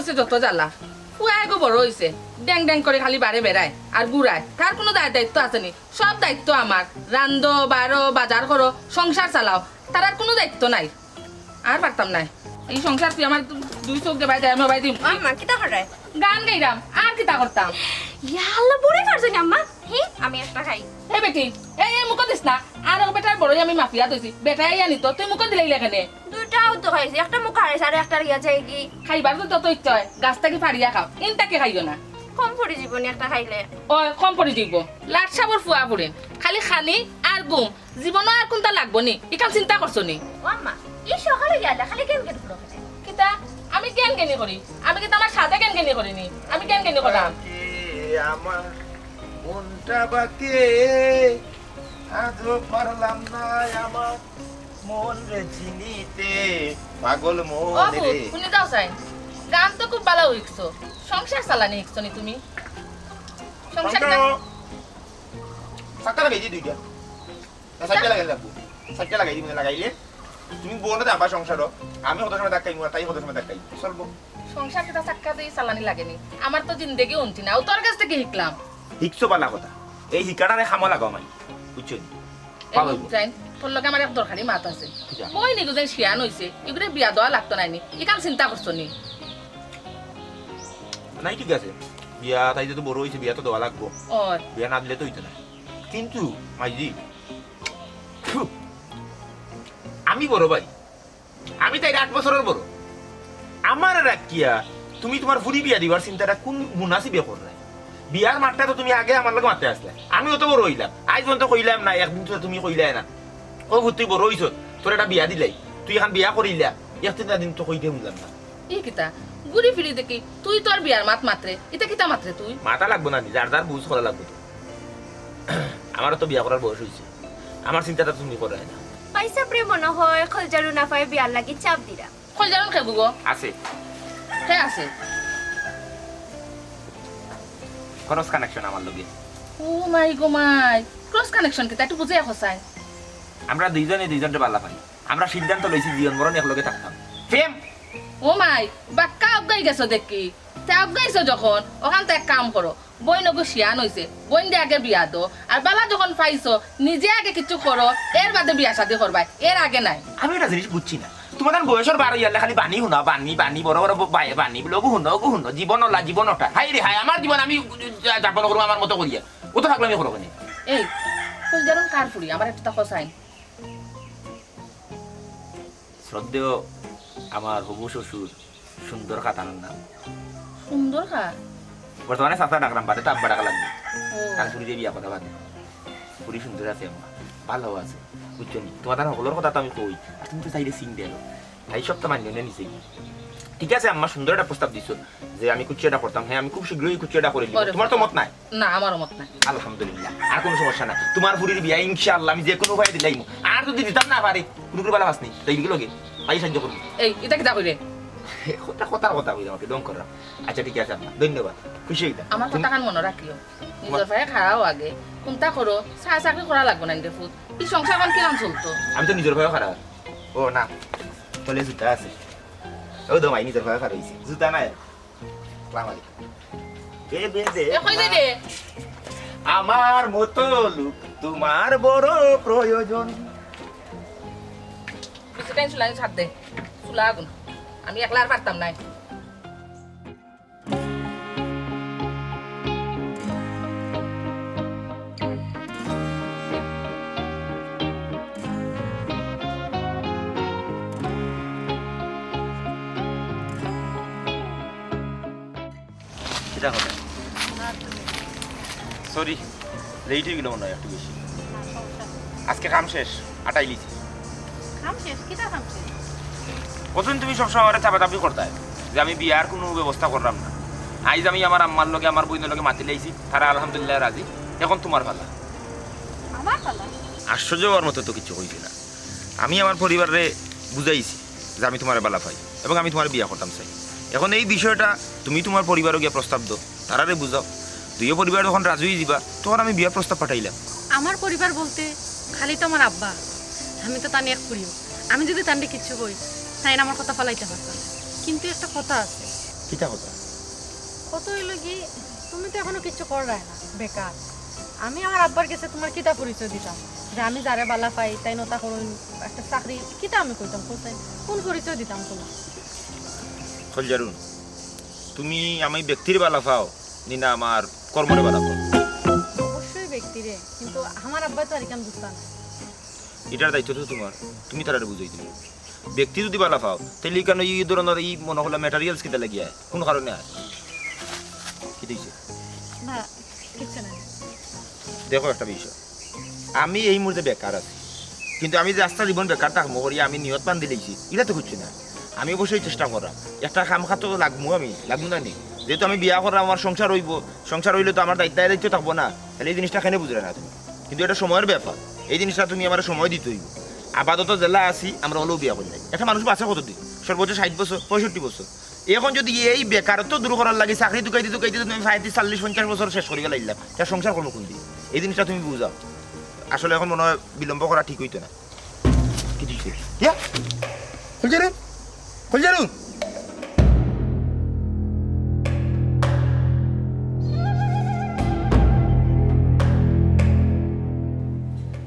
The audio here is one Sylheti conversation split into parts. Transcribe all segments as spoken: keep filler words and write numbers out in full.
সে যত জ্বালা। ফুয়া এগো বড় অইছে, ড্যাং ড্যাং করি খালি বারে বেড়ায় আর ঘুরায়। তার কুনু দায় দায়িত্ব আছে নি? সব দায়িত্ব আমার। রান্ধো, বাড়ো, বাজার করো, সংসার চালাও, তার আর কুনু দায়িত্ব নাই। আর পারতাম নায়। ই সংসার তুই আমার দু-, দুই চউখ দেবাই দেয়, আমি হবাই দিমু। আম্মা, কিতা কররায়? গান গাইরাম, আর কিতা করতাম? ইয়া আল্লাহ, বড়ি পারছো নি আম্মা? হি, আমি একটা খাই। এ বেটি, এই, এই মুখো দিস না। আর ও বেটার বড়ই আমি মাফিয়া থইছি। বেটায় আইয়া নিতো, তুই মুখো দিলাইলে কেনে? দুইটাউ তো খাইছি, একটা মুখো হারাইছে, আর একটা লইয়া যাইগি। খাইবার তো তত ইচ্ছা অয়, গাছ থাকি ফাড়িয়া খাও, ইন থাকি খাইও না। কম পড়ি যিবো নি একটা খাইলে। অয়, কম পড়ি যিবো। লাট সাবর ফুয়া ফুড়িন, খালি খানি আর ঘুম, জীবনো আর কুনটা লাগবো নি, ইখান চিন্তা করছো নি? ও আম্মা, ই সকালে গেলে খালি কেন কেন করো? কিতা? আমি কেন কেনি করি? আমি কিতা আমার সাধে কেন কেনি করি নি? আমি কেন কেনি করাম? কি আমার মনটা বাকে, আজও পারলাম না আমার মন রে চিনিতে, পাগল মন ও ফুত, রে। হুনি যাও চাইন। গান তো খুব ভালা হিকছো। সংসার চালানি হিকছো নি তুমি? সংসার সংসার। কিতা? চাক্কা লাগাই দি দুইটা। না, চারটা লাগাই লাগবো। চারটা লাগাই দি, মানে লাগাইলে তুমি বউরে দাও আবার সংসারও। আমি কত সময় ধাক্কাইমু, আর তাই কত সময় ধাক্কাই। চলবো। সংসার কিতা চাক্কা দিয়া চালানি লাগে নি? আমার তো জিন্দেগি উনতি না, ও তোর কাছ থাকি হিকলাম। হিকছো ভালা কথা। এই হিকাটারে কামো লাগাও মাই। বুঝছো নি? এই পাগল। বুঝছইন, তোর লগে আমার এক দরকারি মাত আছে। যা। বইন ইগু যেন শিয়ান অইছে, ইগুরে বিয়া দেওয়া লাগতো নায় নি? ইখান চিন্তা করছো নি? নাই, ঠিক আছে। বিয়া তাই যে তো বড় অইছে, বিয়া তো দেওয়া লাগবো। অয়। বিয়া না দিলে তো অইতো না। কিন্তু, মাইজি, ফু, আমি বড় ভাই। আমি তাইর আট বছরর বড়। আমারে রাখিয়া তুমি তুমার ফুরি বিয়া দিবার চিন্তাটা কুন মুনাসিবে কররায়? বিয়ার মাতটা তো তুমি আগে আমার লগে মাততে আছলায়। আমি অত বড় অইলাম, আইজ পর্যন্ত কইলাম না, একদিন তো তুমি কইলায় না। ও ফুত, তুই বড় অইছস, তোর একটা বিয়া দিলাই, তুই ইখান বিয়া করিলা, এক তিনটা দিন তো কইতে হুনলাম না। ই কিতা? ঘুরি ফিরি দেখি, তুই তোর বিয়ার মাত মাতরে, ইতা কিতা মাতরে তুই? মাতা লাগবো না নি, যার যার বুঝ করা লাগবো তো। আমারও তো বিয়া করার বয়স অইছে, আমার চিন্তাটা তুমি কররায় না। পয়সারে মনে হয় খলজারু না পায় বিয়ার লাগি চাপ দিরা। খলজারু কে গুগো? আছে। কে আছে? Cross connection আমার লগে। ও মাই গো মাই, cross connection কিতা? একটু বুঝাইয়া কও চাইন। আমরা দুইজনে দুইজনরে ভালা পাই। আমরা সিদ্ধান্ত লইছি জীবন মরণ একলগে থাকতাম। প্রেম। ও মাই, বাক্কা আউগাই গেছো দেখি। তে আউগাইছো যখন, অখান তো এক কাম করো। বইন অগু শিয়ান অইছে, বইনরে আগে বিয়া দেও। আর ভালা যখন পাইছো, নিজে আগে কিছু করো, এর বাদে বিয়া শাদি করবায়, এর আগে নায়। আমি একটা জিনিস বুঝছি না, তুমার বয়সর বার অইয়ারলে খালি বাণী হুনা, বাণী, বাণী, বড় বড় ব-, বায়-, বাণী, বলে, "অগু হুনো, অগু হুনো, জীবন অলা, জীবন ওটা।" হায় রে হায়, আমার জীবন আমি যা-, যাপন করমু আমার মতো করিয়া। অত পাগলামি করো কেনে? এই, ফুলজারুন কার ফুড়ি? আমার একটা কও চাইন। শ্রদ্ধেয় আমার হবু শ্বশুর সুন্দর খা তান নাম। সুন্দর খা? বর্তমানে চাচা ডাকরাম, বাদে তো আব্বা ডাকা লাগবো। ও। তান ফুড়িরে বিয়া করা বাদে। ফুড়ি সুন্দর আছে আম্মা, ভালা আছে, বুঝছো নি? তুমার তান হকলর কথা তো আমি কই, আর তুমি তো চাইলে সিং দেও। তাই সব তো মান্য নিছে। ঠিক আছে আম্মা, সুন্দর একটা প্রস্তাব দিছো যে আমি কুচ্চু এটা করতাম। হ্যাঁ, আমি খুব শীঘ্রই কুচ্চু এটা করি নিব। করে তুমার তো ফেলো। মত নাই? না, আমারও মত নাই। আলহামদুলিল্লাহ, আর কুনু সমস্যা নাই। তুমার ফুড়ির বিয়া ইনশাআল্লাহ আমি যে কুনু উপায়ে দিলাইমু। আর যদি দিতাম না পারি, কুনু কুনু বালা বাস নেই, তাই লগে লগে ভাই সাহায্য করবো। এই, ইটা কিতা কইরে? কথা, কথার কথা কইলাম, আমাকে ঢং করলাম। আচ্ছা, ঠিক আছে আম্মা, ধন্যবাদ, খুশি অইতাম। আমার তুমি কথাখান মনো রাখিও, নিজর পায়ে খাড়াও আগে। কুনতা করো, চা চাকরি করা লাগবো না রে ফুত। ই সংসারখান কিলান চলতো? আমি তো নিজর পায়ে খাড়া। ও না, তলে জুতা আছে। ও দমাই নিজর পায়ে খাড়া অইছে, জুতা নাই। আসসালামু আলাইকুম। এ বেদে এ, কই যাইরে? আমার মতো লোক তোমার বড় প্রয়োজন। বেশি টাইম চুলানি ছাড় দে। চুলা আগুন। আমি একলা আর পারতাম নায়। কিতা কথা? সরি, লেট অই গেল মনে হয় একটু বেশি। আজকে কাম শেষ, আটাই লিছি। কাম শেষ? কিতা কাম শেষ? অতদিন তুমি সবসময় আমারে চাপাচাপি করতায় যে আমি বিয়ার কুনু ব্যবস্থা কররাম না। আইজ আমি আমার আম্মার লগে, আমার বইনর লগে মাতি লাইছি, তারা আলহামদুলিল্লাহ রাজি। এখন তুমার পালা। আমার পালা? আশ্চর্য অওয়ার মতো তো কিচ্ছু কইছি না। আমি আমার পরিবাররে বুঝাইছি যে আমি তুমারে বালা পাই এবং আমি তুমারে বিয়া করতাম চাই। এখন এই বিষয়টা তুমি তুমার পরিবারো গিয়া প্রস্তাব দেও, তারারে বুঝাও। দুইও পরিবার যখন রাজি অই যিবা, তখন আমি বিয়ার প্রস্তাব পাঠাইলাম। আমার পরিবার বলতে খালি তো আমার আব্বা, আমি তো তান এক ফুড়িও। আমি যদি তানরে কিচ্ছু কই, তাইন আমার কথা ফালাইতা পারতা না। কিন্তু একটা কথা আছে। কিতা কথা? কথা অইলো কি, তুমি তো এখনো কিচ্ছু কররায় না, বেকার। আমি আমার আব্বার গেছে তুমার কিতা পরিচয় দিতাম যে আমি যারে বালা পাই তাইন অতা করইন, একটা চাকরি, কিতা আমি কইতাম কও চাই? কুন পরিচয় দিতাম তুমার? খলজারুন, তুমি আমি ব্যক্তিরে বালা পাও নি না আমার কর্মরে বালা পাও? অবশ্যই ব্যক্তিরে, কিন্তু আমার আব্বায় তো আর ইখান বুঝতা নায়। ইটার দায়িত্ব তো তুমার, তুমি তারারে বুঝাই দিও। ব্যক্তি যুদি বালা পাও, তাইলে ইখানো ই ধরনর ই মনো করলা materials কিতা লাগিয়া আয়? কুন কারণে আয়? কিতা অইছে? না, কিচ্ছু না। দেখো একটা বিষয়, আমি এই মুহূর্তে বেকার আছি, কিন্তু আমি যে আস্তা জীবন বেকার থাকমু করি আমি নিয়ত বান্ধিলাইছি, ইটা তো কিচ্ছু না। আমি অবশ্যই চেষ্টা কররাম, একটা কাম কাজো লাগমু আমি, লাগমু না নি? যেহেতু আমি বিয়া কররাম, আমার সংসার অইবো, সংসার অইলে তো আমার দায়িত্ব দায়িত্ব থাকবো না, তাইলে ই জিনিসটা কেনে বুঝরায় না তুমি? কিন্তু ইটা সময়র ব্যাপার, ই জিনিসটা তুমি আমারে সময় দিতে অইবো। আপাতত যেলা আছি, আমরা অলাউ বিয়া করিলাই। একটা মানুষ বাঁচে কতদিন? সর্বোচ্চ ষাইট বছর, পঁয়ষট্টি বছর। এখন যুদি এই বেকারত্ব দূর করার লাগি চাকরি তুকাইতে তুকাইতে যুদি আমি পঁয়ত্রিশ, চল্লিশ, পঞ্চাশ বছর শেষ করি ফালাইলাম, তে সংসার করমু কুনদি? ই জিনিসটা তুমি বুঝাও। আসলে এখন মনো অয় বিলম্ব করা ঠিক অইতো না। কিতা অইছে? ইয়া? খলজারুন? খলজারুন?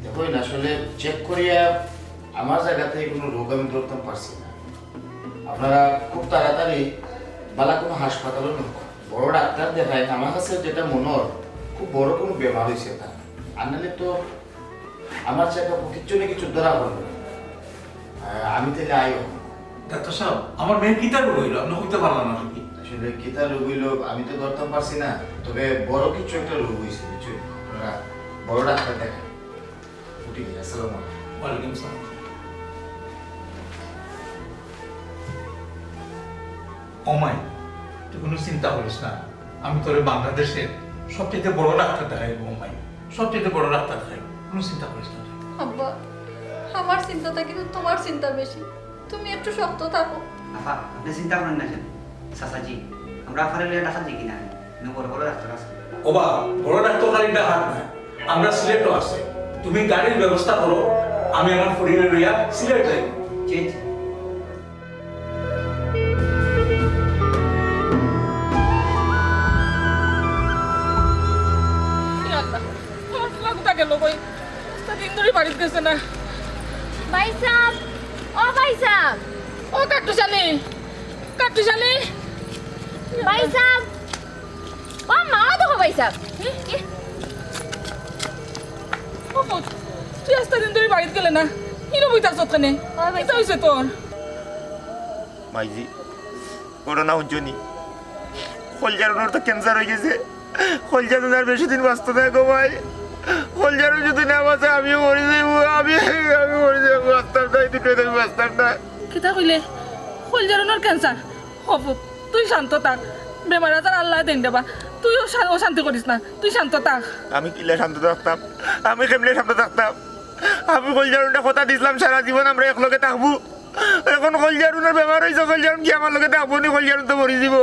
দেখইন, আসলে check করিয়া আমার জাগাত কুনু রোগ আমি ধরতাম পারছি না। আপনারা খুব তাড়াতাড়ি বালা কুনু হাসপাতালো নেউক্কা, বড় ডাক্তার দেখাইন। আমার কাছে যেটা মনো অর, খুব বড় কুনু বেমার অইছে তার, আর নাইলে তো আমার checkup-ও কিচ্ছু না কিচ্ছু ধরা পড়বো। আহ, আমি তাইলে আইও। ডাক্তার সাব, আমার মেয়ের কিতা রোগ অইলো? আপনে কইতা পারলা না আর কি। আসলে কিতা রোগ অইলো আমি তো ধরতাম পারছি না, তবে বড় কিচ্ছু একটা রোগ অইছে, বুঝছো? আপনারা বড় ডাক্তার দেখাইন। উঠি গেল। আসসালামু আলাইকুম। ওয়ালাইকুম আসসালাম। ও মাই, তুই কুনু চিন্তা করিস না, আমি তোরে বাংলাদেশের সবচেয়ে বড় ডাক্তার দেখাইমু। ও মাই, সবচেয়ে বড় ডাক্তার দেখাইমু, কুনু চিন্তা করিস না তুই। আব্বা, আমার চিন্তা থাকি তো তুমার চিন্তা বেশি। তুমি একটু শক্ত থাকো। আফা, আপনে চিন্তা করইন না যেন। চাচাজি, আমরা আফারে লইয়া ঢাকাত যাইগি না, ইনো বড় বড় ডাক্তার আছে। ওবা, বড় ডাক্তার খালি ঢাকাত নায়, আমরা সিলেটও আছে। তুমি গাড়ির ব্যবস্থা করো, আমি আমার ফুরিরে লইয়া সিলেট যাই। জি, জি। ইয়া আল্লাহ, আমার ফুয়া কুথা গেল কই? আস্তা দিন ধরি বাড়িত গেছে না। ভাইসাব, ও ভাইসাব। ও কাট্টুশালী, কাট্টুশালী। ভাইসাব, ও মা, ও দেখো ভাইসাব। এ, এ। ও ফুত, তুই আস্তা দিন ধরি বাড়িত গেলে না, ইনো বই থাকছত কেনে? ও ভাইসাব। কিতা অইছে তোর? মাইজি, ঘটনা হুনছো নি? খলজারুনর তো cancer অই গেছে। খলজারুন আর বেশি দিন বাঁচতো নায় গো মাই। খলজারুন যুদি না বাঁচে, আমিও মরি যাইমু। আমি, আমি মরি যাইমু। বাঁচতাম না, এই দুনিয়াত আমি বাঁচতাম না। কিতা কইলে? খলজারুনর cancer? ও ফুত, তুই শান্ত থাক। বেমার আজার আল্লায় দেইন দেবা। তুই অশা-, অশান্তি করিস না। তুই শান্ত থাক। আমি কিলা শান্ত থাকতাম? আমি কেমনে শান্ত থাকতাম? আমি খলজারুনরে কথা দিছলাম সারা জীবন আমরা একলগে থাকমু। এখন খলজারুনর বেমার অইছে, খলজারুন কি আমার লগে থাকবো নি? খলজারুন তো মরি যাইবো।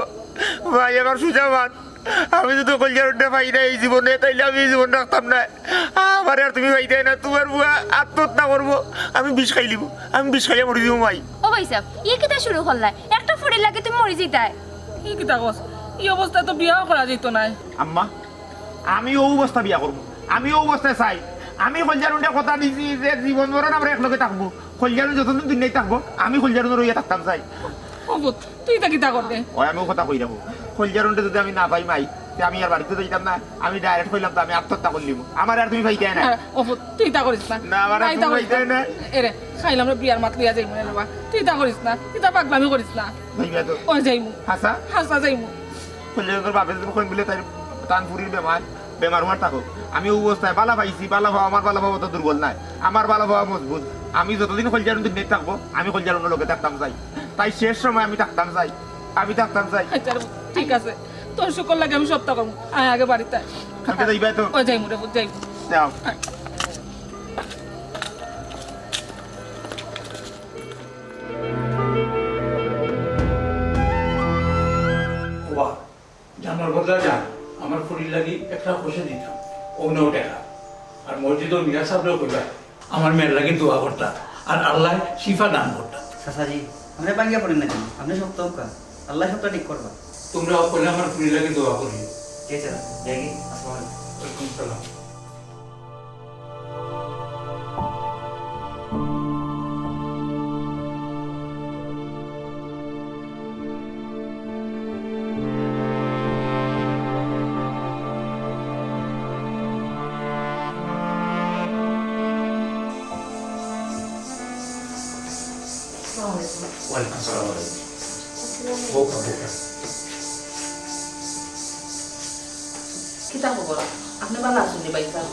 ভাই, আমার সুজা মাত, আমি যুদি খলজারুনরে পাই না এই জীবনে, তাইলে আমি এই জীবন রাখতাম না। আমারে আর তুমি পাইতায় না, তুমার ফুয়া আত্মহত্যা করবো, আমি বিষ খাইলিমু, আমি বিষ খাইয়া মরি যাইমু মাই। ও ভাইসাব, ই কিতা শুরু করলায়? একটা ফুরির লাগি তুমি মরি যাইতায়? ই কিতা কস? ই অবস্থায় তো বিয়াও করা যাইতো নায়। আম্মা, আমি অউ অবস্থা বিয়া করমু, আমি অউ অবস্থায় চাই। আমি খলজারুনরে কথা দিছি যে জীবন মরণ আমরা একলগে থাকমু। খলজারুন যতদিন দুনিয়াত থাকবো, আমি খলজারুনর অইয়া থাকতাম চাই। ও ফুত, তুই ইতা কিতা কররে? ওই আমি অউ কথা কইরাম। খলজারুনরে যুদি আমি না পাই মাই, তে আমি আর বাড়িত যাইতাম না। আমি direct কইলাম তো আমি আত্মহত্যা করিলিমু। আমারে আর তুমি পাইতায় না। না, ও ফুত, তুই ইতা করিস না। না, আমারে আর তুমি পাইতায় না। এরে, খাইল আমরা বিয়ার মাত লইয়া যাইমু রে বাবা। তুই ইতা করিস না, ইতা পাগলামি করিস না। যাইবা তো? ওই যাইমু। হাছা? হাছা যাইমু। খলজারুনর বাপে যুদি কইন বুলে তাইর তান ফুরির বেমার, বেমার অওয়ার থাকো। আমি অউ অবস্থায় বালা পাইছি, বালা পাওয়া, আমার বালা পাওয়া তো দুর্বল নায়, আমার বালা পাওয়া মজবুত। আমি যতদিন খলজারুন দুনিয়াত থাকবো, আমি খলজারুনর লগে থাকতাম চাই। তাই শেষ সময় আমি থাকতাম চাই, আমি থাকতাম চাই। আচ্ছা রে, ঠিক আছে, তোর শুকর লাগি আমি সবতা করমু। আয় আগে বাড়িত আয়। কালকে যাইবা তো? ও যাইমু রে, যাইমু। যাও। আয়। ওবা, জানোর বদলা জান, আমার ফুরির লাগি একটা পয়সা দিতাম, অউ নেও টেকা। আর মসজিদর মিয়া সাবরেও কইবা, আমার মেয়ের লাগি দোয়া করতা, আর আল্লায় শিফা দান করতা। চাচাজি, আপনে ভাঙ্গিয়া পড়েন না কেনে? আপনে শক্ত অউক্কা, আল্লায় সবতা ঠিক করবা। তুমরা অকলে আমার ফুরির লাগি দোয়া করিও। জি স্যার, দেখি, আসসালামু আলাইকুম। ওয়ালাইকুম সালাম। আসসালামু আলাইকুম। ওয়ালাইকুম আসসালাম। বউকা, বউকা। কিতা খবর? আপনে ভালা আছইন নি ভাইসাব?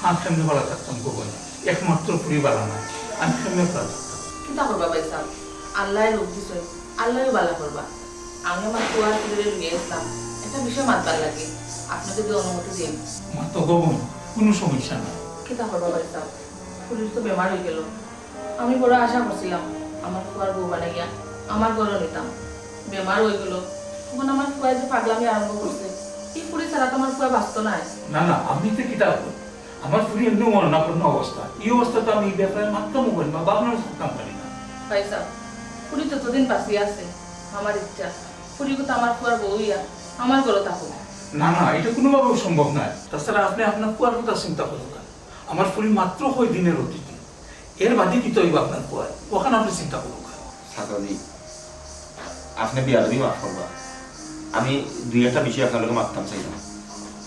আমি কেমনে ভালা থাকতাম গো বইন? একমাত্র ফুরি ভালা নাই, আমি কেমনে ভালা থাকতাম? কিতা করবা ভাইসাব? আল্লায় রোগ দিছইন, আল্লায়উ ভালা করবা। আমি আমার ফুয়ার ফুরিরে লইয়া আইছলাম একটা বিষয় মাতবার লাগি, আপনে যদি অনুমতি দেইন। মাতো গো বইন, কুনু সমস্যা নাই। কিতা করবা ভাইসাব? ফুরির তো বেমার অইগেলো। আমি বড় আশা করছিলাম আমার ফুয়ার বউ বানাইয়া আমার ঘরো নিতাম। বেমার অইগেলো, অখন আমার ফুয়ায় যে পাগলামি আরম্ভ করছে, ই ফুরি ছাড়া তো আমার ফুয়া বাঁচতো নায়। না, না, আপনে ইতা কিতা কইন? আমার ফুরি এমনেউ মরণাপন্ন অবস্থা, ই অবস্থাত আমি ই ব্যাপারে মাততামউ পারি না, ভাবনাও করতাম পারি না। ভাইসাব, ফুরি যতদিন বাঁচিয়া আছে, আমার ইচ্ছা ফুরি গুতা আমার ফুয়ার বউ অইয়া আমার ঘরো থাকউক। না, না, ইটা কুনুভাবেউ সম্ভব নায়। তাছাড়া আপনে আপনার ফুয়ার কথা চিন্তা করউক্কা। আমার ফুরি মাত্র কয়দিনর অতিথি, এর বাদে কিতা অইবো আপনার ফুয়ার, অখান আপনে চিন্তা করউক্কা। চাচাজি, আপনে বেয়াদবি মাফ করবা, আমি দুই একটা বিষয় আপনার লগে মাততাম চাইলাম,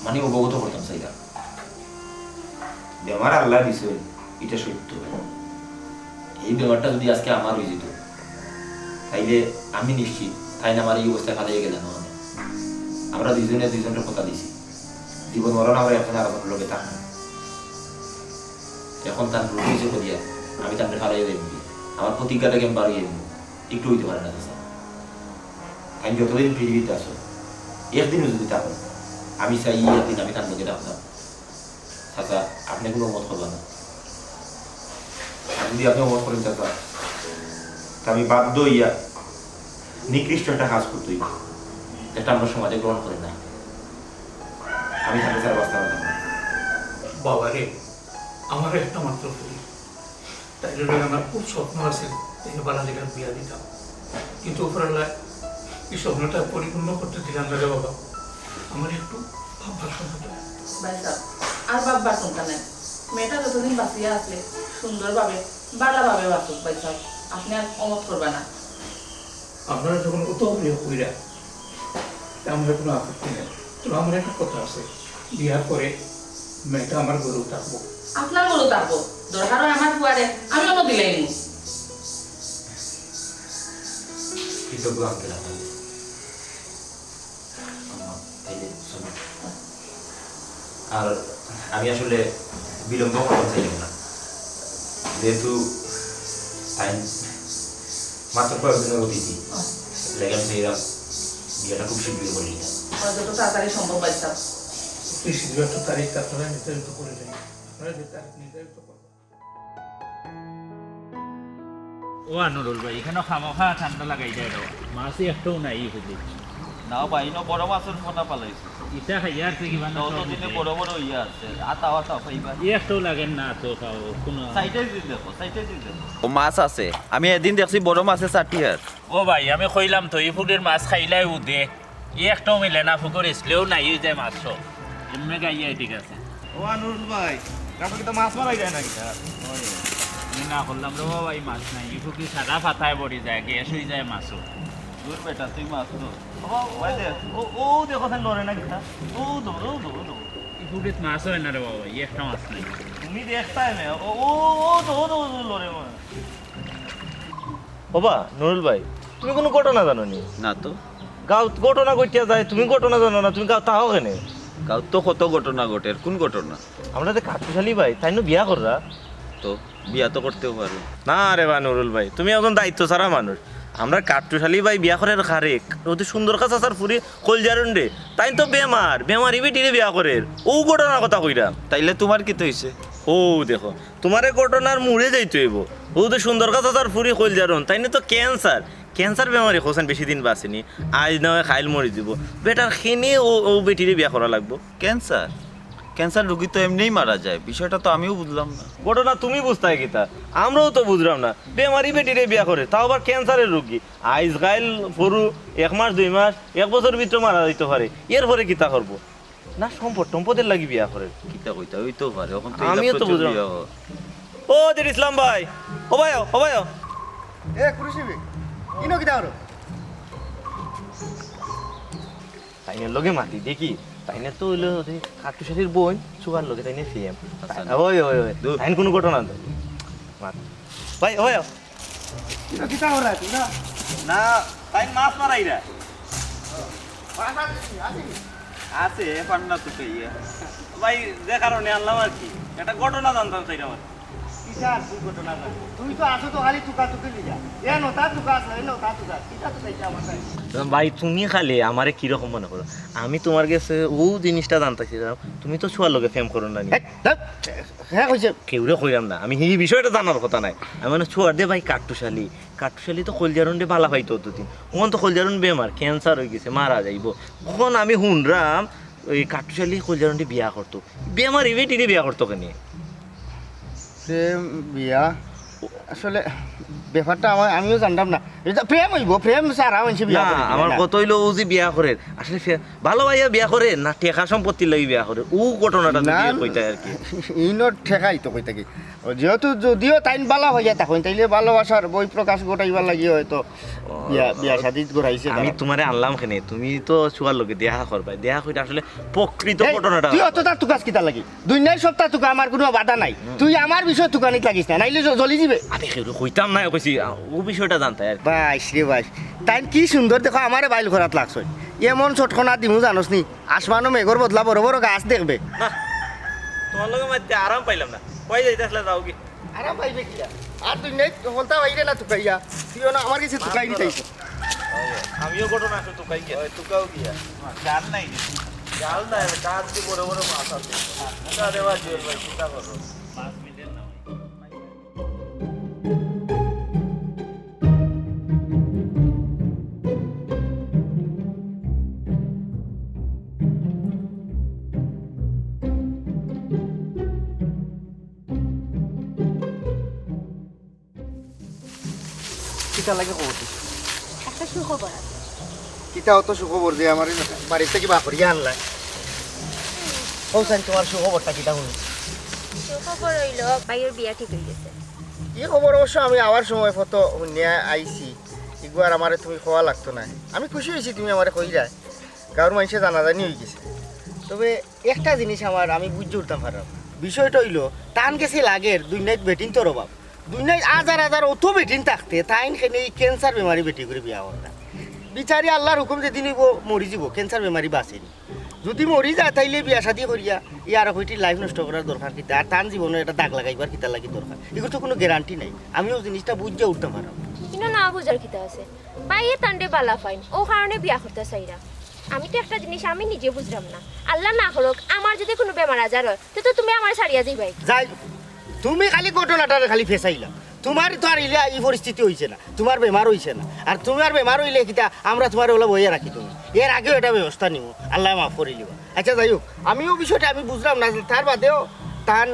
মানি অবগত করতাম চাইলাম। বেমার আল্লায় দিছইন, ইটা সত্য। এই বেমারটা যুদি আজকে আমার অইযিতো, তাইলে আমি নিশ্চিত তাইন আমারে ই অবস্থায় ফালাইয়া গেলা না অনে। আমরা দুইজনে দুইজনরে কথা দিছি, জীবন মরণ আমরা একজন আরকজনর লগে থাকমু। অখন তান রোগ অইছে কইয়া আমি তানরে ফালাইয়া যাইমু নি? আমার প্রতিজ্ঞা থাকি আমি বারইয়া আইমু, একটু অইতে পারে না চাচা। তাইন যতদিন পৃথিবীত আছইন, একদিনও যুদি থাকইন, আমি চাই ই একদিন আমি তান লগে থাকতাম। চাচা, আপনে কুনু অমত করবা না। আর যুদি আপনে অমত করইন চাচা, তে আমি বাধ্য অইয়া নিকৃষ্ট একটা কাজ করতে অইবো, যেটা আমরা সমাজে গ্রহণ করি না। আমি তানরে ছাড়া বাঁচতাম পারতাম না। বাবারে, আমারও একটা মাত্র ফুরি। তাইর লগে আমার খুব স্বপ্ন আছিল, তাইরে ভালা জাগাত বিয়া দিতাম। কিন্তু উপরআল্লায় ই স্বপ্নটা পরিপূর্ণ করতে দিলা না রে বাবা। আমার একটু ভাববার সময় দাও। ভাইসাব, আর ভাববার কুন্তা নাই। মেয়েটা যতদিন বাঁচিয়া আছে, সুন্দরভাবে, ভালাভাবে বাঁচুক ভাইসাব। আপনে আর অমত করবা না। আপনারা যখন অত করিয়া কইরা, তে আমার কুনু আপত্তি নাই। তবে আমার একটা কথা আছে, বিয়ার পরে মেয়েটা আমার ঘরো থাকবো। আপনার ঘরো থাকবো? দরকার অয় আমার ফুয়ারে, আমি অনো দিলাইমু। কৃতজ্ঞ আঙ্কেল আপনার। আম্মা, এই যে, শোনো। আর আমি আসলে বিলম্ব করতাম চাইলাম না, যেহেতু তাইন মাত্র কয়েকদিনর অতিথি, লাগে আমি চাইলাম বিয়াটা খুব শীঘ্রই করি না। যত তাড়াতাড়ি সম্ভব, ভাইসাব। অতি শীঘ্র একটা তারিখ আপনারা নির্ধারিত করে দেন। আপনারা যে তারিখ নির্ধারিত করবেন। ও আনুরুল ভাই, ইখানো খামোখা ঠান্ডা লাগাই যায় রে। মাছই একটাও নাই, ই ফুরিত। না ভাই, ইনো বড় মাছর পোনা ফালাইছে। ইটা খাইয়া আর কি কিবা না অত সব দিনে মিলে। বড় বড় অইয়া আছে, আতাও আতাও পাইবা। ই একটাও লাগের না তো, খাও, কুনু। সাইডে দি দেখো, সাইডে দি দেখো। ও মাছ আছে, আমি এদিন দেখছি বড় মাছে চাটিয়ার। ও ভাই, আমি কইলাম তো, ই ফুরির মাছ খাইলাই উদে। ই একটাও মিলে না, ফুকর ইসলেও নাই, অউ যে মাছ সব। এমনে গাইয়া ঠিক আছে। ও আনুরুল ভাই, গাছে কিতা মাছ মারা যায় না কিতা? ওই, আমি না করলাম রে বাবা, ই মাছ নাই। ই ফুকি সারা পাতায় পড়ি যায়, গ্যাস অই যায় মাছও। দূর বেটা, তুই মাছ ধর। ও, ও, ভাই দেখ, ও, ও দেখো, তাই লড়ে না কিতা? ও ধর, ও ধর, ও ধর। ই ফুরিত মাছ অয় না রে বাবা, ই একটা মাছ নাই। তুমি দেখতায় না, ও, ও, ও ধর, ও ধর, লড়ে মনে। ওবা, নুরুল ভাই, তুমি কুনু ঘটনা জানো নি? না তো। গাঁওত ঘটনা ঘটিয়া যায়, তুমি ঘটনা জানো না, তুমি গাঁওত থাকো কেনে? গাঁওত তো কত ঘটনা ঘটের, কুন ঘটনা? আমরার যে কাট্টুশ আলী ভাই, তাইন নু বিয়া কররা। তো বিয়া তো করতেও পারে। না রে বা নুরুল ভাই, তুমি একজন দায়িত্ব ছাড়া মানুষ। আমরার কাট্টুশ আলী ভাই বিয়া করের কারে, অউ যে সুন্দরকা চাচার ফুরি কইলজারুনরে। তাইন তো বেমার, বেমারি বেটিরে বিয়া করের। অউ ঘটনার কথা কইরাম। তাইলে তুমার কিতা অইছে? অউ দেখো, তুমারে ঘটনার মুড়ে যাইতে অইবো। অউ তো সুন্দরকা চাচার ফুরি কইলজারুন, তাইন তো ক্যান্সার। ক্যান্সার বেমারি কওছাইন বেশি দিন বাঁচে নি, আইজ না অয় কাইল মরি যিবো। বেটার কেনে অউ, অউ বেটিরে বিয়া করা লাগবো। ক্যান্সার? ক্যান্সার রোগী তো এমনিই মারা যায়, বিষয়টা তো আমিও বুঝলাম না। ঘটনা তুমি বুঝতায় কিতা? আমরাও তো বুঝলাম না। বেমারি বেটিরে বিয়া করে, তাও আবার ক্যান্সারের রোগী। আইজ কাইল পরু, এক মাস, দুই মাস, এক বছর ভিতরে মারা যাইতে পারে। এরপরে কিতা করবো? না সম্পদ টম্পদের লাগি বিয়া করে। কিতা কইতা, ওই তো পারে, এখন তো ইলা আমিও তো প্রচুর বুঝলাম। বিয়া হয়। ও দের ইসলাম ভাই, ও ভাই, ও ভাই। এ কুরুশিবি, ইনো কিতা করো? তাইনের লগে মাতি দেখি, তাইনে তো অইলো যে কাট্টুশালীর বইন, সুগার লগে তাইনে ফিএম। আচ্ছা। ওই, ওই, ওই। দূর। তাইন কোনো ঘটনা নাই। মাত। ভাই, ওই। কিতা, কিতা করা তুই না? না, তাইন মাছ মারাইরা। মাছ আছে কি? আছে কি? আছে, এ পান্না তো সেই, ইয়ে। ভাই, যে কারণে আনলাম আর কি। একটা ঘটনা জানতাম চাইলাম আর কি। কিতা আর তুই ঘটনা জানবি? তুই তো আসো তো খালি তুকা তুকি লিগা। এ নতা তুকা আছে, এ নতা তুকা। কিতা তুকা ইটা আমার নাই। ভাই, তুমি খালি আমারে কিরকম মনে করো? আমি তোমার গেছে ও জিনিসটা জানতাম চাইলাম। তুমি তো সুগার লগে প্রেম করো না নি? এই, ধ্যাৎ, হ্যাঁ কইছে। কেউরে কইলাম না। আমি এই বিষয়টা জানার কথা নাই। আমি মানে সুগার দে ভাই কাট্টুশালী। কাট্টুশালী তো কলজারুন্ডে বালা পাইতো অতদিন। ওখান তো কলজারুন বেমার, ক্যান্সার হয়ে গেছে, মারা যাইবো। এখন আমি শুনরাম ওই কাট্টুশালী কলজারুন্ডে বিয়া করতো। বেমারি বেটিরে বিয়া করতো কেনে? প্রেম বিয়া, আসলে ব্যাপারটা আমার, আমিও জানতাম না। এটা প্রেম হইব, প্রেম ছাড়া মানুষে বিয়া না, করে দিবে আমার না। কথা হইলো ও যে বিয়া করে, আসলে ফে-, ভালো ভাইয়া বিয়া করে না টেকা সম্পত্তির লাগি বিয়া করে, ও ঘটনাটা যদি না, কইতা আর কি। ইনো ঠেকাই তো কইতা কি, যেহেতু যদিও তাইন ভালো হইয়া থাকেন, তাইলে ভালোবাসার বই প্রকাশ ঘটাইবার লাগি হয়তো বিয়া, বিয়া শাদি ঘটাইছে আমি তারা। তোমারে আনলাম কেনে, তুমি তো সুগার লগে দেখা করবায়, দেখা কইতে আসলে প্রকৃত এই, ঘটনাটা তুই অত তার তুকাস কিতা লাগি? দুনিয়ার সপ্তাহ তুকা আমার কোনো বাধা নাই। হুম। তুই আমার বিষয়ে তুকানিত লাগিস না, নাইলে জ-, জ্বলি দিবে। আরে, কেউ কইতাম না, কইছি, আ, ও বিষয়টা জানতে আর কি। বাইশ রে বাইশ, তাইন কি সুন্দর দেখো, আমারে বাইল করাত লাগছে। এমন চটকনা দিমু জানোস নি, আসমানো মেঘর বদলা বড় বড় গাছ দেখবে। না, তোমার লগে মাইতে আরাম পাইলাম না। কই যাইতে আসলে যাও কি? আরাম পাইবে কি আর? আর দুনিয়াত হলতা বাইরে না তুকাইয়া, তুই না আমার কাছে তুকাই দিতাইছ। আমিও ঘটনা আছে, তুকাই গিয়া। ওই, তুকাও গিয়া। জাল নাই রে। জাল নাই, কাজ কি বড় বড় মাছ আছে। আরে বাবা, জুয়েল ভাই, চিন্তা করো। মাছ মিলে না। কিতা লাগে খবর দিছো? একটা সুখবর আছে। কিতা অত সুখবর যে আমার বাড়িতে কি বাপরিয়া আনলায়? ও সাইন, তোমার সুখবরটা কিতা শুনি? সুখবর হইল, ভাইয়ের বিয়া ঠিক হয়ে গেছে। এই খবর অবশ্য আমি আওয়ার সময় ফটো শুনিয়া আইছি। ইগুয়ার আমারে তুমি কওয়া লাগতো না। আমি খুশি হইছি তুমি আমারে কইরায়। গাঁওর মানুষে জানাজানি হয়ে গেছে। তবে একটা জিনিস আমার আমি বুঝে উঠতাম পারলাম। বিষয়টা হইল, তান গেছে লাগের দুনিয়াত বেটিন্তর অভাব। দুনিয়াত হাজার হাজার অত বেটিন থাকতে তাইন কেনে এই ক্যান্সার বেমারি বেটি করে বিয়া করতা। বিচারি আল্লাহর হুকুম যেদিন হইব মরি যাব, ক্যান্সার বেমারি বাঁচেনি। যদি মরি যায় তাইলে বিয়া শাদি করিয়া ই আর কয়টি লাইফ নষ্ট করার দরকার কিতা? আর তান জীবনে এটা দাগ লাগাইবার কিতা লাগি দরকার? এগুলো তো কোনো গ্যারান্টি নাই। আমিও জিনিসটা বুঝে উঠতাম পারলাম। কিন্তু না বুঝার কিতা আছে? ভাইয়ে তানরে বালা পাইন, ও কারণে বিয়া করতে চাইরা। আমি তো একটা জিনিস আমি নিজে বুঝলাম না। আল্লাহ না করুক, আমার যদি কোনো বেমার আজার হয়, তে তো তুমি আমার ছাড়িয়া যাইবাই। যাই, তুমি খালি ঘটনাটারে খালি ফেসাইলা। তোমার তো আর ইলা ই পরিস্থিতি হইছে না, তোমার বেমার হইছে না। আর তোমার বেমার হইলে কিতা আমরা তোমার ওলা বইয়া রাখি তুমি? এর আগেও এটা ব্যবস্থা নিব, আল্লাহ মাফ করি লিবা। আচ্ছা, যাই হোক, আমিও বিষয়টা আমি বুঝলাম না, তার বাদেও তান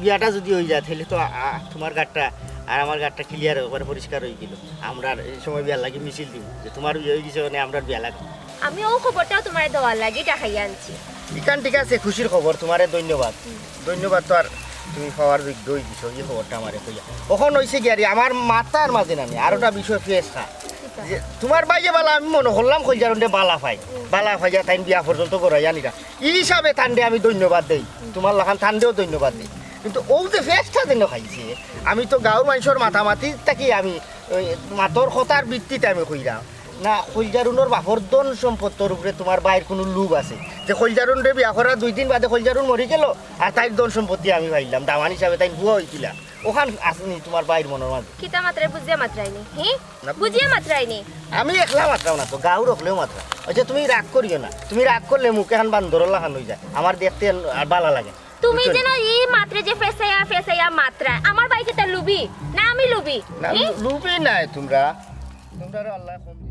বিয়াটা যদি হয়ে যায়, তাহলে তো, আ, আ, তোমার গাটটা আর আমার গাটটা ক্লিয়ার, একবারে পরিষ্কার হয়ে গেল। আমরা এই সময় বিয়ার লাগি মিছিল দিব যে তোমার বিয়া হয়ে গেছে, মানে আমরা বিয়া লাগবে। আমি ও খবরটাও তোমার দেওয়ার লাগি ডাকাইয়া আনছি। ইখান ঠিক আছে, খুশির খবর, তোমারে ধন্যবাদ। হুম। ধন্যবাদ তো আর তুমি পাওয়ার যোগ্য হয়ে গেছো, এই খবরটা আমারে কইয়া। অখন হইছে কি, আরে আমার মাথার মাঝে না, আমি আরোটা বিষয় ফেস খা। কিতা? যে তোমার ভাইয়ে বালা, আমি মনে করলাম কইজার উন্ডে বালা পাই, হুম। বালা পাইয়া তাইন বিয়া পর্যন্ত করাই আনিরা। ই হিসাবে তানরে আমি ধন্যবাদ দেই, তোমার লাখান তানরেও ধন্যবাদ দেই। কিন্তু ও যে ফেসটা যেন খাইছে, আমি তো গাঁওর মানুষের মাতামাতি থাকি আমি ওই মাতর কথার ভিত্তিতে আমি কইরাম না, কইজারুনর বাপর ধন সম্পত্তির উপরে তোমার ভাইর কোনো লোভ আছে? যে কইজারুনরে বিয়া করা দুই দিন বাদে কইজারুন মরি গেল, আর তাইর ধন সম্পত্তি আমি পাইলাম, দামান হিসাবে তাই বুয়া হইছিলা, ওখান আসেনি তোমার ভাইর মনের মাঝে? কিতা মাতরায় বুঝিয়া মাতরায়নি, হি? না। বুঝিয়া মাতরায়নি। আমি একলা মাতরাম না তো, গাঁওর অকলেও মাতরা। আচ্ছা, তুমি রাগ করিও না, তুমি রাগ করলে মুখ এখান বান্দরর লাখান হয়ে যায়, আমার দেখতে আর বালা লাগে। তুমি বুঝছো নি? যেন ই মাতরে যে ফেসাইয়া ফেসাইয়া মাতরায়, আমার ভাই কিতা লুবি? না আমি লুবি? না, হি? লু-, লুবি নাই তোমরা। তোমরা আল্লাহ কম দিছো।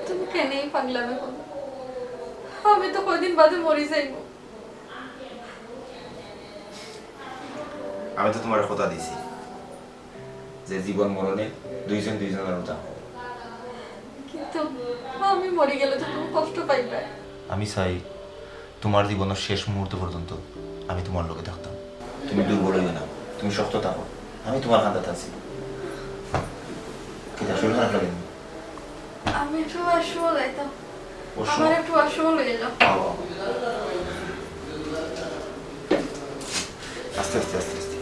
তুমি কেন এই পাগলামি করো? আমি তো কয়দিন বাদে মরি যাইমু। আমি তো তুমারে কথা দিছি যে জীবন মরণে দুইজন দুইজনর থাকমু। কিন্তু আমি মরি গেলে তো তুমি কষ্ট পাইবায়। আমি চাই তুমার জীবনর শেষ মুহূর্ত পর্যন্ত আমি তুমার লগে থাকতাম। তুমি দুর্বল অইও না, তুমি শক্ত থাকো, আমি তুমার কান্দাত আছি। কিতা শরীর খারাপ লাগে নি? আমি একটু ওয়াশরুমো যাইতাম। ওয়াশরুম? আমার একটু ওয়াশরুমো লইয়া যাও। আও, আও। আস্তে, আস্তে, আস্তে, আস্তে।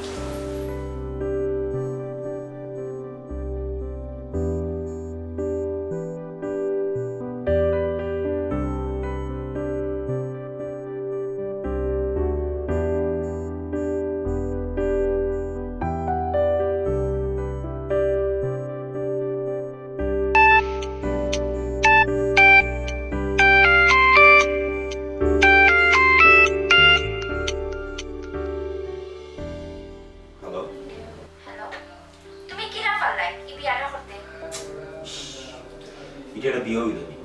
হ্যালো। হ্যালো, তুমি কিলা পারলায় ই বিয়াটা করতে? ইটা একটা বিয়া অইলো নি?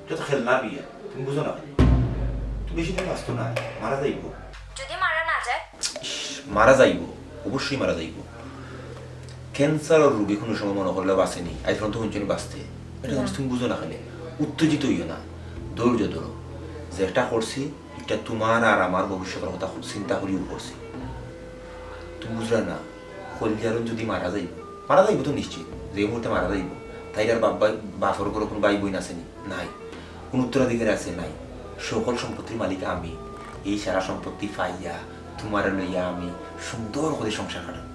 ইটা তো খেলনা বিয়া, তুমি বুঝো না। তুমি বেশি দিন বাঁচতো না, মারা যাইবো। যদি মারা না যায়? মারা যাইবো, অবশ্যই মারা যাইবো। ক্যান্সারর রোগী কুনু সময় মনো করলে বাঁচে নি, আইজ পর্যন্ত হুনছো নি বাঁচতে। ইটা জিনিস তুমি বুঝো না কেনে, উত্তেজিত অইও না, ধৈর্য ধরো। যেটা করছি, ইটা তুমার আর আমার ভবিষ্যতর কথা চিন্তা করিউ করছি। তুমি বুঝরায় না, কইলজারুন যদি মারা যাইবো, মারা যাইবো তো নিশ্চিত, যে মুহূর্তে মারা যাইবো, তাইর আর বাপ ভাই, বাপর ঘরো কুনু ভাই বইন আছে নি? নাই। কুনু উত্তরাধিকারী আছে? নাই। সকল সম্পত্তির মালিক আমি। এই সারা সম্পত্তি পাইয়া তুমারে লইয়া আমি সুন্দর করি সংসার কাটামু।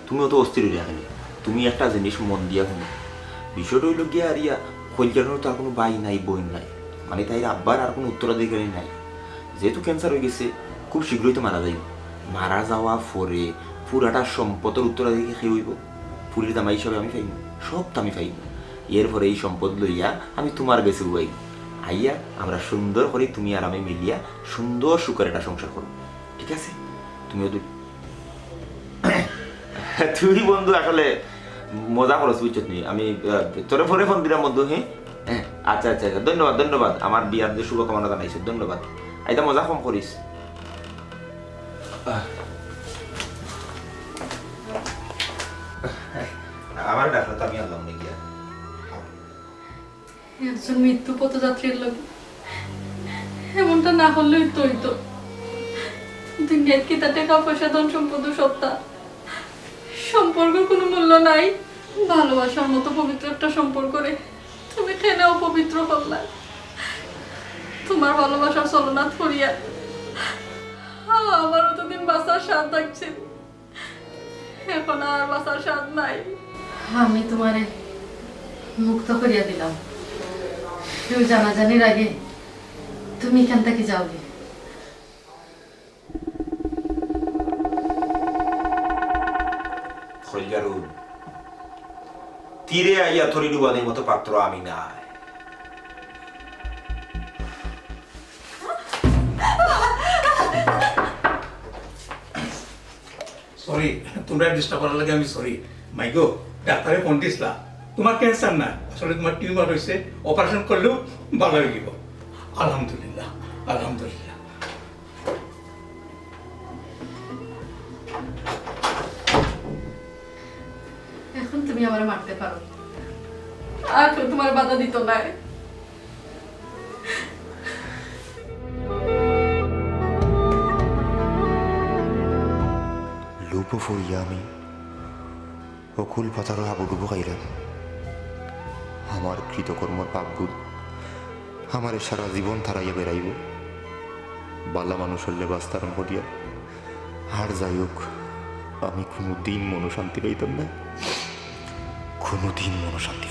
তুমি অত অস্থির অইরায় কেনে? তুমি একটা জিনিস মন দিয়া হুনো। বিষয়টা অইলো গিয়া আর ইয়া, কইলজারুনর তার কুনু ভাই নাই, বইন নাই, মানে তাইর আব্বার আর কুনু উত্তরাধিকারী নাই। যেহেতু ক্যান্সার অইগেছে, খুব শীঘ্রই তো মারা যাইবো। মারা যাওয়ার পরে পুরাটা সম্পদর উত্তরাধিকারী কে অইবো? পুড়ির জামাই হিসাবে আমি পাইমু, সব তো আমি পাইমু। এরপরে এই সম্পদ লইয়া আমি তুমার গেছে আইমু। আইয়া আমরা সুন্দর করি তুমি আর আমি মিলিয়া সুন্দর সুখের একটা সংসার করমু। ঠিক আছে? তুমিও তো তুই বন্ধু আসলে মজা করস, বুঝছত নি? আমি, আহ, তোরে পরে ফোন দিরাম বন্ধু, হ্যাঁ? হ্যাঁ, আচ্ছা, আচ্ছা, আচ্ছা, ধন্যবাদ, ধন্যবাদ। আমার বিয়ার যে শুভকামনা জানাইছো, ধন্যবাদ। আইতা মজা কম করিস। আহ। আমার ডাকলে তো আমি আনলাম না গিয়া। একজন মৃত্যু পথযাত্রীর লগে এমনটা না করলেও তো অইতো। দুনিয়াত কিতা টেকা পয়সা ধন সম্পদ সবতা, সম্পর্কর কুনু মূল্য নাই। ভালোবাসার মতো পবিত্র একটা সম্পর্করে তুমি কেনে অপবিত্র করলায়? তুমার ভালোবাসার ছলনাত পড়িয়া আমার অতদিন বাঁচার স্বাদ লাগছিল। এখন আর বাঁচার স্বাদ নাই। আমি তুমারে মুক্ত করিয়া দিলাম। কেউ জানাজানির আগে তুমি ইখান থাকি যাওগি। কইলজারুন, তীরে আইয়া তরি ডুবানির মতো পাত্র আমি নায়। সরি, তুমরারে ডিস্টার্ব করার লাগি আমি সরি। মাইগো, ডাক্তারে ফোন দিছলা, তুমার ক্যান্সার নায়, আসলে তুমার টিউমার অইছে, অপারেশন করলেউ ভালা অইযিবো। আলহামদুলিল্লাহ, আলহামদুলিল্লাহ। এখন তুমি আমারে মারতে পারো, আর কেউ তুমারে বাধা দিতো নায়। লোভো পড়িয়া আমি অকুল পাতালর হাবুডুবু খাইরাম। আমার কৃতকর্মর পাপগুণ আমারে সারা জীবন তাড়াইয়া বেড়াইবো। বালা মানুষ অইলে বাঁচতাম করিয়া। আর যাই হোক, আমি কুনুদিন মনো শান্তি পাইতাম না, কুনুদিন মনো শান্তি